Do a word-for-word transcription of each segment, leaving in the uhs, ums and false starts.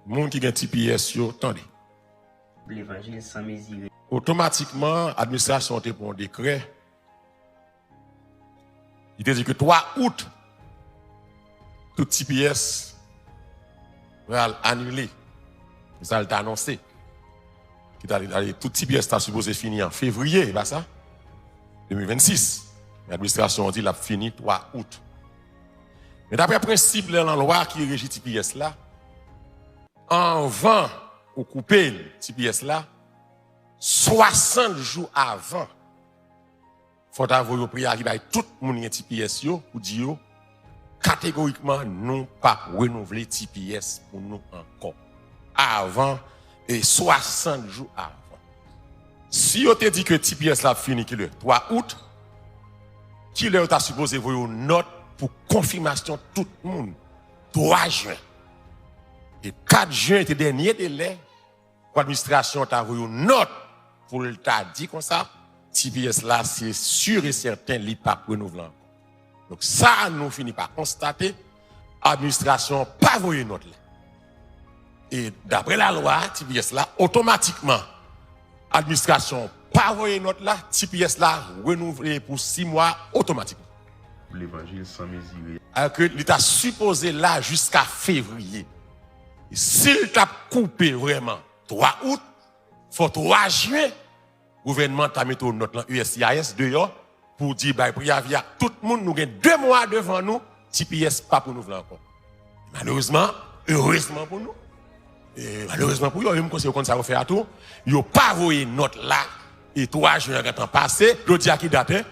Moun ki gen T P S yo, tande. Levanjil san mezire. Otomatikman, administrasyon an te pran yon dekrè. Li te di ke twa out, tout T P S pral anile. Se sa l te anonse. Ki ta, ta, tout T P S ta sipoze fini an fevriye, e pa sa? De mil vennsis. Men administrasyon an di l ap fini twa out. Men daprè prensip nan lwa ki reji T P S la, anvan ou koupe T P S la, swasant jou avan, fò w ta voye yon preyavi bay tout moun ki gen T P S yo pou di yo, kategorikman, nou p ap renouvle T P S pou nou ankò. Avan, e swasant jou avan. Si yo te di ke T P S la ap fini kilè? Twa out. Kilè yo ta sipoze voye yon nòt pou konfimasyon tout moun? Twa jen. E kat jen te dènye delè pou administrasyon ta voye yon nòt pou l ta di konsa, T P S la, se si e sèten, li p ap renouvle ankò. Donk, sa nou fini pa konstate, administrasyon pa voye nòt la. E daprè lalwa, T P S la, otomatikman, administrasyon pa voye nòt la, T P S la renouvle pou sis mwa otomatikman. Levanjil san mezire. Alòske li ta sipoze la jiska fevriye. E si l t ap koupe vrèman twa out, fò twa jen, gouvènman ta mete yon nòt lan U S C I S deyò pou di bay preyavi a tout moun, nou gen de mwa devan nou, T P S p ap renouvle ankò. Malerezman, erezman pou nou, e malerezman pou yo, yo menm konsa yo konn sa yo fè a tou, yo pa voye nòt la, e twa jen an gentan pase, jodi a ki dat, en?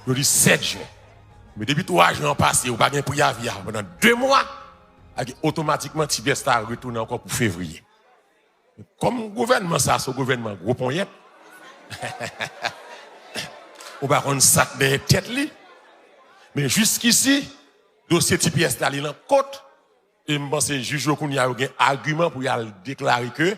Jodi sèt jen. Men depi twa jen an pase, ou pa gen preyavi a pandan de mwa, otomatikman T P S la retounen ankò pou fevriye. Kòm gouvènman sa, se yon gouvènman gwo ponyèt, ou pa konn sa k dèyè tèt li. Men jiskisi, dosye T P S la, li nan kot, e m panse jij yo kounye a yo gen agiman pou y al deklare ke,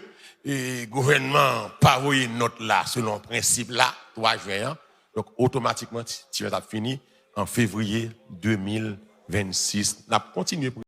e, gouvènman pa voye nòt la selon prensip la, twa jen an. Donk, otomatikman, T P S ap fini an fevriye de mil vennsis. N ap kontinye